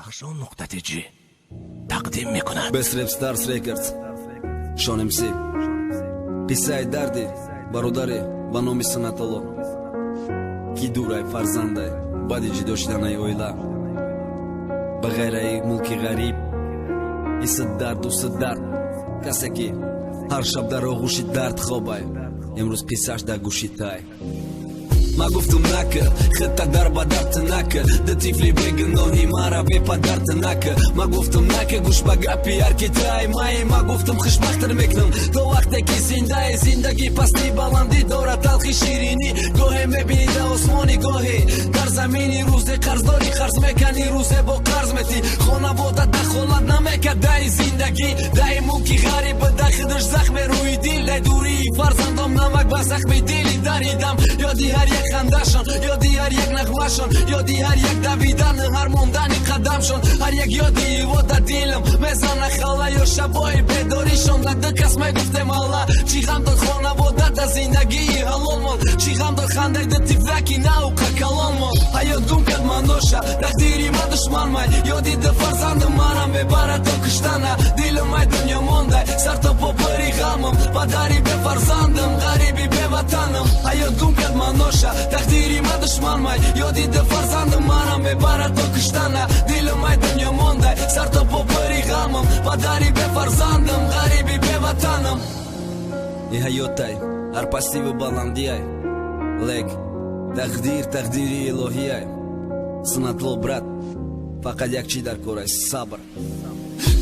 Дурахшон нуқта тж тақдим мекунад. Best Rap Stars Records, Шон МС. Қиссаи дарди бародаре ба номи Санаталло, ки дурай фарзандай баъди ҷудо шуданаи оила, ба ғайраи мулки ғариб иса дарду са дард. Касе ки ҳар шаб дар оғӯши дард хобай, имрӯз қиссааш дар гӯши тай. Ма гуфтум, нака хита дар ба дард, нака да тифли бегуноҳи мара бепадард, нака. Ма гуфтум, нака, гӯш ба гапи ҳар ки тай май. Ма гуфтум, хушбахтар мекунам то вақте ки зиндаи. Зиндагӣ пасти баландӣ дорад, талхи ширинӣ. Гоҳе мебинӣ да осмони, гоҳе дар замини. Рӯзе қарздорӣ, қарз меканӣ, рӯзе бо қарз метӣ. Хонавода дахолат намекард даи зиндагӣ, даи мулки ғариб, да худаш захме рӯи дил. Дай дурии фарзандом намак ба захми дили даридам. Ёди ҳар як хандашон, ёди ҳар як нағмашон, ёди ҳар як давидан, ҳар мондани қадамшон, ҳар як ёди иво да дилам мезана хала. Ё шабои бедоришон да ду кас мегуфтем алла. Чӣ ғам дод хонавода да зиндагии ҳалолмон, чӣ ғам дод хандаи ду тифлаки науқа калонмон. Ҳаёт гум кард маъноша, тақдири ма душман май. Ёди ду фарзандам мара мебарад то куштана. Дилам ай дунё мондай, сар то по пури ғамам. Падари бефарзандам, ғариби беватанам. Ҳаёт гум кард маъноша, тақдири ма душман май. Ёди ду фарзандам мара мебарад то куштана. Дилам ай дунё мондай, сар то по пури ғамам. Падари бефарзандам, ғариби беватанам. И ҳаётай ҳар пастиву баландиай, лек тақдир тақдири илоҳиай. Суннатло, брат, фақат як чи дар корай: сабр.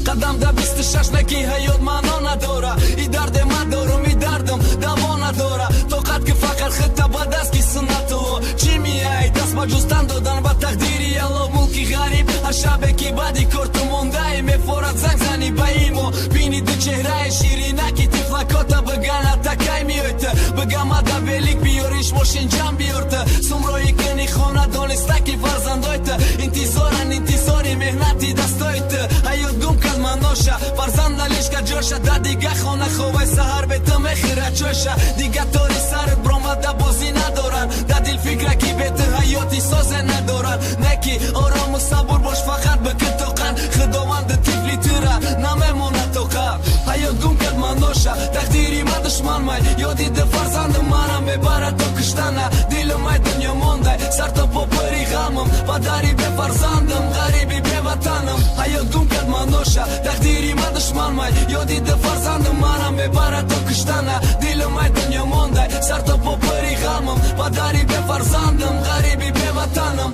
Қадам да 26 наки ҳаёт маъно надора. И дарде ма дорум, и дардам даво надора. Тоқат ки, фақат хита ба даст ки, Суннатулло. Чӣ меай даст ба ҷустан додан ба тақдири Алло? Мулки ғариб, ҳар шабе ки баъди корту мондаи мефорад, занг зани ба имо, бини ду чеҳраи ширинаки тифлакота, бигана такай меойта, бигамада велик биёриш, мошин ҷам биёрта, сумрои кини хона, дониста ки фарзандойта интизоран, интизори меҳнати дастоита. Ҳаёт гум кард маъноша, фарзанд налишка ҷоша, да дига хона ховай, саҳар бета мехӯра чойша. Дига тори сарат бромада бозӣ надоранд, да дил фикра ки бети ҳаёти созе надоранд. Не ки орому сабур бош, фақат бикун тоқат, худованди тифли тура намемонад тоқат. Ҳаёт гум кард маъноша, тақдири ма душман май. Ёди ду фарзандам мара мебарад то куштана. Дилам ай дунё мондай, сар то по пури ғамам. Падари бефарзандам, ғариби беватанам. Ҳаёт гум кард маъноша, тақдири ма душман май. Ёди ду фарзандам мара мебарад то куштана. Дилам ай дунё мондай, сар то по пури ғамам. Падари бефарзандам, ғариби беватанам.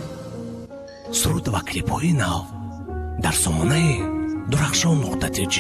Суруд ва клипҳои нав дар сомонаи Дурахшон нуқта тж.